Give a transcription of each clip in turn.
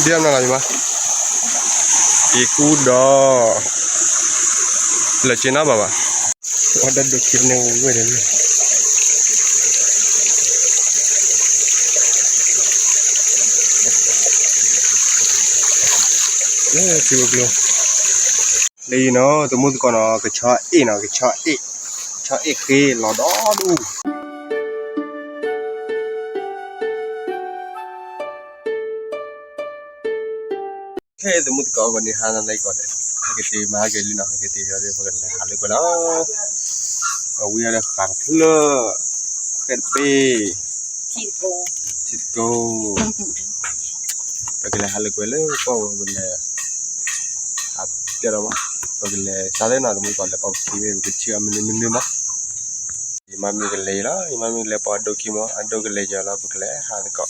ဒ်အမနုၤလီၤယမါ, ယကူဒီး လၢက့ၤနီၣ်ဘၣ်ဘၣ်, ဝဲဒၣ်ဒိးခံန့ၣ်ဝဲဒၣ်န့ၣ် လၢထံဖိကျိ လၢအံၤနီၤ သမုၣ်သကိးနီၤ ကဆီအ့ၣ်နီၤ ကဆီအ့ၣ်, ကဆီအ့ၣ်ဃ့လီၤဒီဒူၣ်. ခဲသမုၣ်သကိးအဂီၢ်န့ၣ် ဟါနၤလၢကီၢ်ဒီး ဟဲက့ၤတ့ၢ်မၤဟဲက့ၤလံနီၤ ဟဲက့ၤတ့ၢ်ဒီး ပကလဲၤဟးလၢကွဲၤလီၤ. အဝံအီၤဒီးဃာ်တဖျၢၣ် ဃဲတပ့ၢ် ထံတကိး ပကလဲၤဟးလၢကွဲၤလၢပီၢ်ဝဲပလဲၤ ဟးပျဲၢ်ဒီးမး ပကလဲၤစးလၢနီၤ သမုၣ်သကိးလဲၤပီၢ်ပခံမ့ၢ် ပကထံၣ်အီၤမနုၤမနုၤမး. ယမါမ့ၢ်ကလဲၤလီၤ ယမါမ့ၢ်လဲၤပီၢ်အဒိခံမး အဒိကလဲၤယီၤလီၤ ပကလဲၤဟးသကိး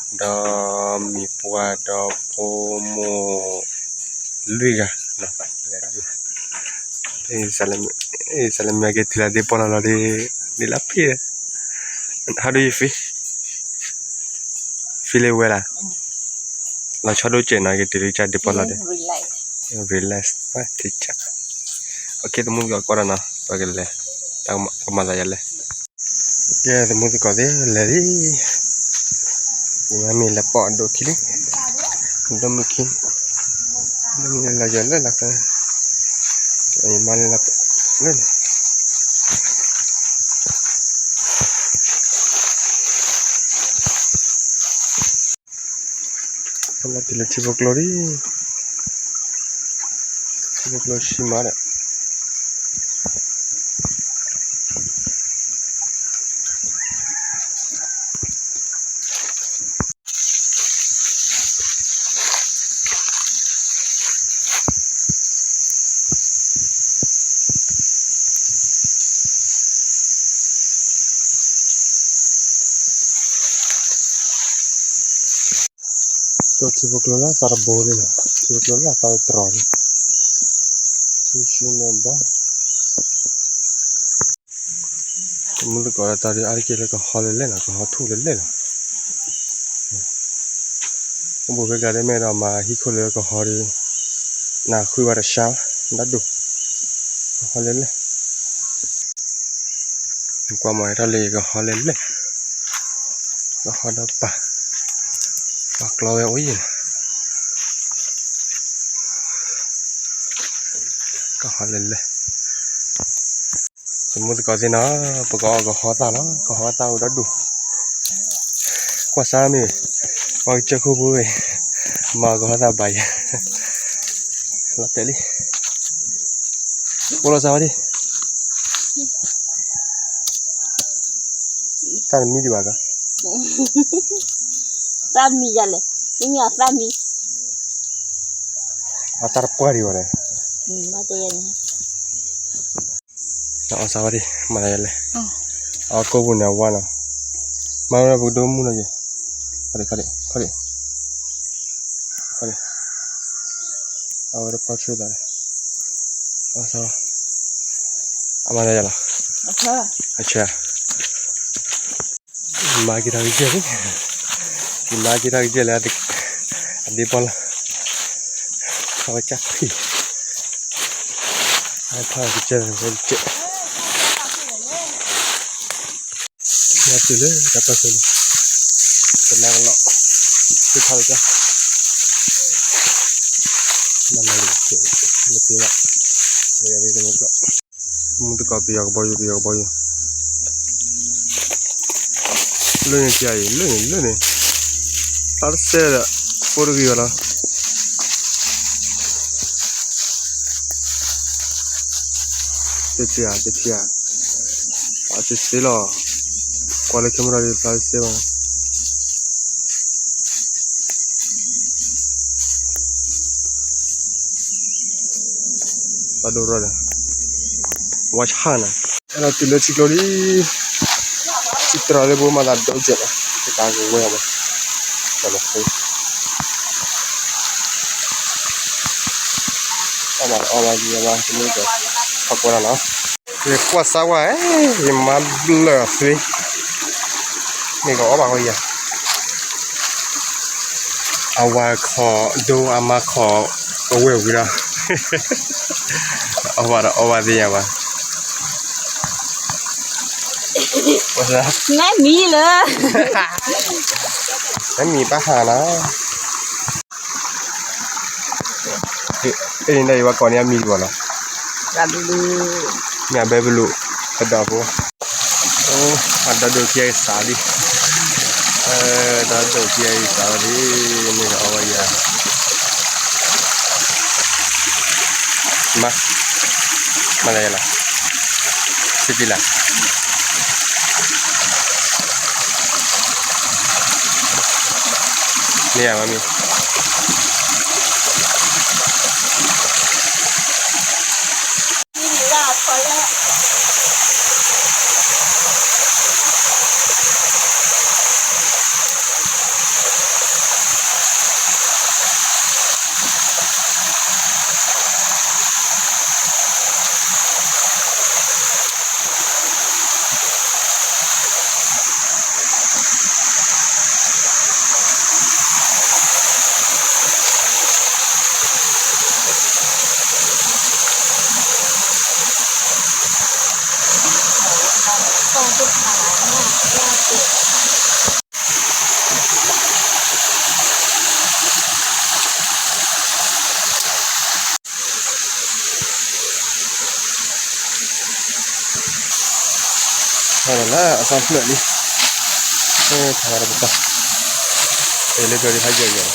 ဒီးမံၤပှၢ်ဒီးဖိမိၢ်လွံၢ်ဂၤ စးလၢမ့ၢ်က့ၤတုၤလၢဒ့ပီၢ်လီၤလီၤဒီး ဒ်လၢဖံး How do you feel? Feel it well လီၤဆီဒိၣ်စဲးနီၤ က့ၤတုၤလၢဒ့ပီၢ်လီၤဒီး relax ထံဆး OK သမုၣ်သကိးကီးဒီးနီၤ ပကလဲၤ တၢ်ကမၤသးယၤလဲၣ်. ကဲ သမုၣ်သကိးသ့ၣ် လဲၤလံ. ယမါမ့ၢ်လဲၤပီၢ်အဒိခံလံ ဒိမုၢ်ခံ ဒိမုၢ်လၢယလဲၤလီၤ ယမါလၢလီၤလၢန့ၣ် လီၤတုၤလၢထံဖိကျိလံ ထံဖိကျိဆံးမးဒီး တိၢ်ထံဖိကျိလၢအသးတဘိလံလီၤ ထံဖိကျိလၢအသးတတြီၤလံ ထံဆံမဲာ်ဘီ သမုၣ်သကိးတၢ်ဒီးအါတက့ၢ်လၢကဟီလၢလဲၣ်နီၤ ကဟီထူၣ်လၢလဲၣ်လီၤ အိၣ်ဘှံးဖဲဂၤဒဲးမ့ၢ်ဒီးမၤဟံၣ်ခိၣ်လၢကဟီဒီး နဃုဘၣ်တၢ်ဆါ ဒၣ်ဒိၣ် ကဟီလၢလဲၣ် ကွၢ်မၤဟဲထီၣ်လၢကဟီလၢလဲၣ် ကဟီဒီးပၢ် ပှၤကျီဝဲအိၣ်ယံၤ ကဟီလၢလဲၣ် သမုၣ်သကိးသ့ၣ်နီၤ ပကအီၣ်ကဟီသၣ်လီၤ ကဟီသၣ်အိၣ်ဒီဒူၣ် ကွၢ်စါမ့ၢ် ပှၤကစၢၢ်ခိၣ်ဖိဝဲ မၤကဟီသၣ်ဘၣ်ယၤ လီၤတဲာ်လံ အိၣ်လီၤစါဝဲဒၣ် တၢ်တမံဒံးဘၣ်က သၣ်မံယၤလဲၣ် မ့မ့ၢ်အသၣ်မံ အတၢ်တပှၢ်ဒံးဘၣ်လဲၣ် အီၣ်စါဝဲဒၣ် မၤသးယၤလဲၣ် အကိၢ်ပူၤန့ၣ်အဝါနီၤ မၤဝဲပကဒိမုၢ်နီၤ ခီဒံး ခီဒံး ခီဒံး ခီဒံး အဝဲတပှၢ်ဆၢသးလဲၣ် အီၣ်စါ အမၤသးယၤလီၤ အဆၢ မၤက့ၤထီၣ်ကစၢၢ်လံ ယမၤက့ၤထီၣ်ကစၢၢ်လၢ အဒ့ပီၢ်လီၤ အဝဲကၢ်ဖံး အထီၣ်ကစၢၢ်လၢကစၢၢ် ယတုၤလၢတၢ်ပၢ်ဃုာ်လံ တနၤကလီၤ သုထီၣ်ကစၢၢ် နၤလီၤလံ လၢပ့ၤလီၤ လၢယၤလံ သမုၣ်သကိး သမုၣ်သကိးပယီၤကဘီယူၤ ပယီၤကဘီယူၤ လၢန့ၣ်ကယံာ် လၢန့ၣ် လၢန့ၣ် ဖျါတစဲးဒီး ဖိတဂ့ၤဘၣ်လီၤ တထံၣ်ဧါ တထံၣ်ဧါ ဖျါတစဲးလီၤ ကွၢ်လၢ camera ဒီး ဖျါတစဲးဘၣ် ဘၣ်ဒိရၣ်ဒီး ဝါဆၣ်နၤ အဲၣ်ဒိးတုၤလၢထံကျိလံ ထံတြီၤလၢပမၤသးဒိၣ်ကဲးလီၤ တကးကဝဲၢ်ဘၣ် တၢ်လီၤဃ့ အီၣ်ဘၣ်အီၣ်ဘၣ်လံဘၣ် တမ့ၢ်က ခီကွၢ်လီၤနီၤ ယကွၢ်စါဝဲ ယမၤဘျၢၣ်အသွံ မ့ၢ်ကအီၣ်ဘၣ်ဝဲယၤ အဝၤခီၣ်ဒိ အမါခီၣ်အဝဲၢ်ဝံၤဒီး အီၣ်ဘၣ်ဒီးအီၣ်ဘၣ်သ့ၣ်ညါဘၣ်. နမံၤလၢ နမံၤဘၣ်ဟးနီၤ. အ့ၣ်ဒ်အံၤဘၣ်ကိးန့ၢ်အမံၤဒံးဘၣ်နီၤ. မ့ၢ်အဘဲဘလူး, အဒီဖိ, အဒီဒိၣ်ခံဂၤအံၤစးဒံး, ဒီဒိၣ်ခံဂၤအံၤစးဒံး, မ့ၢ်ဒီးအဝဲယၤ, မၤ, မၤလၢယၤလီၤ, စံးကံလၢ် မ့ၢ်ဧါ မ့ၢ် လၢအသီဖျၢၣ်လံ, ထါဝဲတပတီၢ်, အဲၣ်လၢကီၢ်ဒံးဖးယိာ်ယိာ်လီၤ.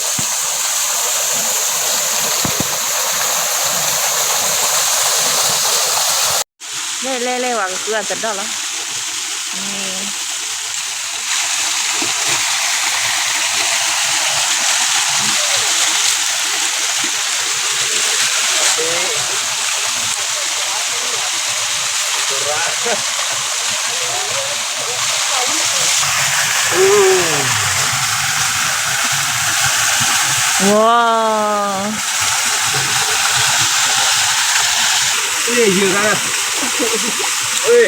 လဲၤလဲၤလဲၤ ဝဲကဃုအတဒီၣ်လီၤ. ဝီ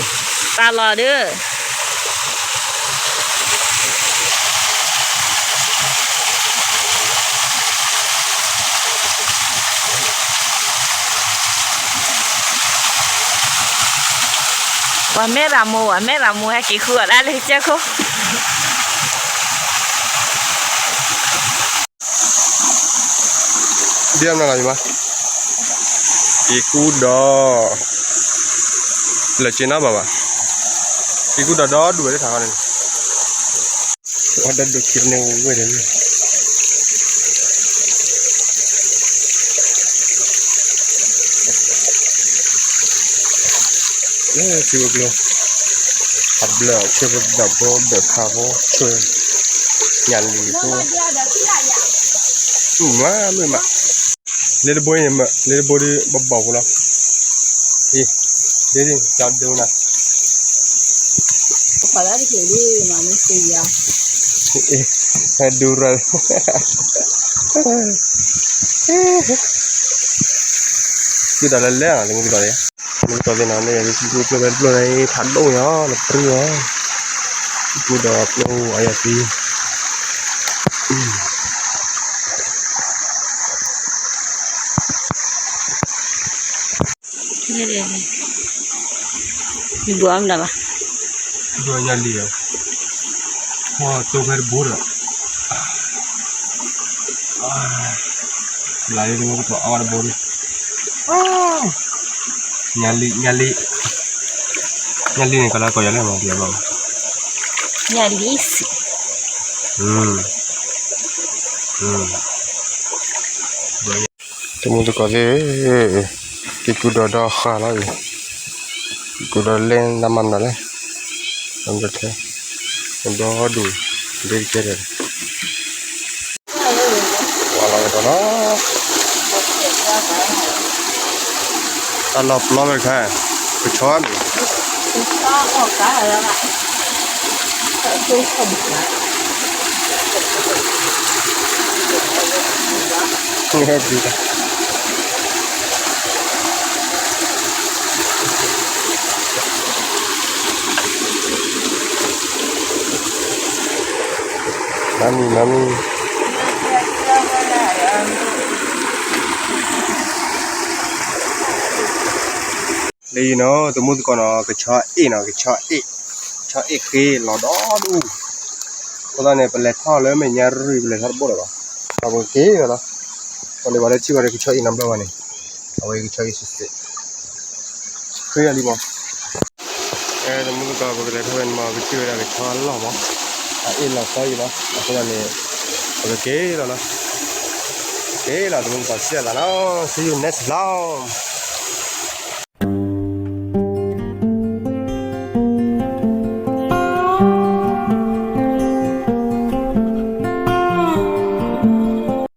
ၤ, တၢ်လီၤဒုး ပှၤမဲရၤမိၢ် ပှၤမဲရၤမိၢ် ဟဲက့ၤဃုအီၣ်ဒၣ်လၢကစၢၢ်ခိၣ် ဒ်အမနုၤလီၤယမါ, က့ၤကူဒီး လၢက့ၤနီၣ်ဘၣ်ဘၣ်, က့ၤကူဒီးဒီဒူၣ်ဝဲလၢထးခီန့ၣ်, အီၣ်ဒီဒူၣ်ခံန့ၣ်ဝဲဒၣ်န့ၣ်, လၢထံဝဲၤကျိၤ, အဘျၢၣ်ဆၢဖိဒီးဖိဒီးခါဖိဆၢ, ညၣ်လံၤဖိ, မုာ်မးမုာ်မး, လၢတဘိအံၤန့ၣ် လၢတဘိဒီးဘီဘီဖိလီၤ, အံၤ, ဒ်ဒ်ကၠီဒိနၤ, ဟဲဒူရၢ်, ကဒီးလၢလဲၣ်နီၤ တမုၢ်ကဒီးလံ, တမုၢ်ကဒီးသ့ၣ်နီၤ မ့ၢ်ယၤဒ် ကံၢ်ကူကျိဖဲတဖျိန့ၣ် ဖးဒိၣ်ညါ နပြံၢ်အီၤ, ကံၢ်ကူဒီးကျိအယၤသံ ဘိအမနုၤဘၣ်, ဒိညါလံ, ဟိတိဖဲတဘိဒီး, ဘျးလံတမုၢ်ကဒီးအီၣ်တဘိန့ၣ်, ညါလံ, ညါလံ, ညါလံန့ၣ် ကလၢကီၢ်ယၤလဲၣ်မး ဒ်အဘၣ်, ညါလံစံး, တမုၢ်တကိးသ့ၣ်, ကံၢ်ကူဒီးဒီဃာ်လီၤအံၤ, ကံၢ်ကူဒီးလဲၤနမၤမနုၤလဲၣ်, နဒီထဲ, နဒီဒူၣ်, ဒ်တကဲဒီး, ဝါလီၤဝဲဒီးလီၤ, တၢ်လီၤပျီဝဲတခါ, ပဆီမ့ၢ် မၤမံၤ မၤမံၤ, လၢအံၤနီၤ တမူသကိးနီၤ ကဆီအ့ၣ်နီၤ ကဆီအ့ၣ်, ကဆီအ့ၣ်ဃ့လီၤဒီဒူၣ်, အဃိသတးန့ၣ် ပလဲၤထီၣ်လၢမဲာ်ညါရံၣ် ပလဲၤထီၣ်တဘိလၢၤဘၣ်, အဝဲက့ၤလီၤလီၤ, ပှၤလၢဘၣ်လၢထံၣ်ဘၣ်ဒီးကဆီအ့ၣ်နီတဘျီဘၣ်န့ၣ်, အဝဲကဆီအ့ၣ်စ့ၢ်စ့ၢ်, ဃ့လီၤလံမး, တမူသကိး ပကလဲၤထီၣ်ဝဲန့ၣ်မး ပထံၣ်ဝဲဒၣ်ကဆီလီၢ်မး, အအ့ၣ်လီၤသီအံၤလီၤ, အဃိသတးန့ၣ် ပကက့ၤလီၤလီၤ, က့ၤလီၤ တမူသကိး စံးအသးနီၤ see you next vlog.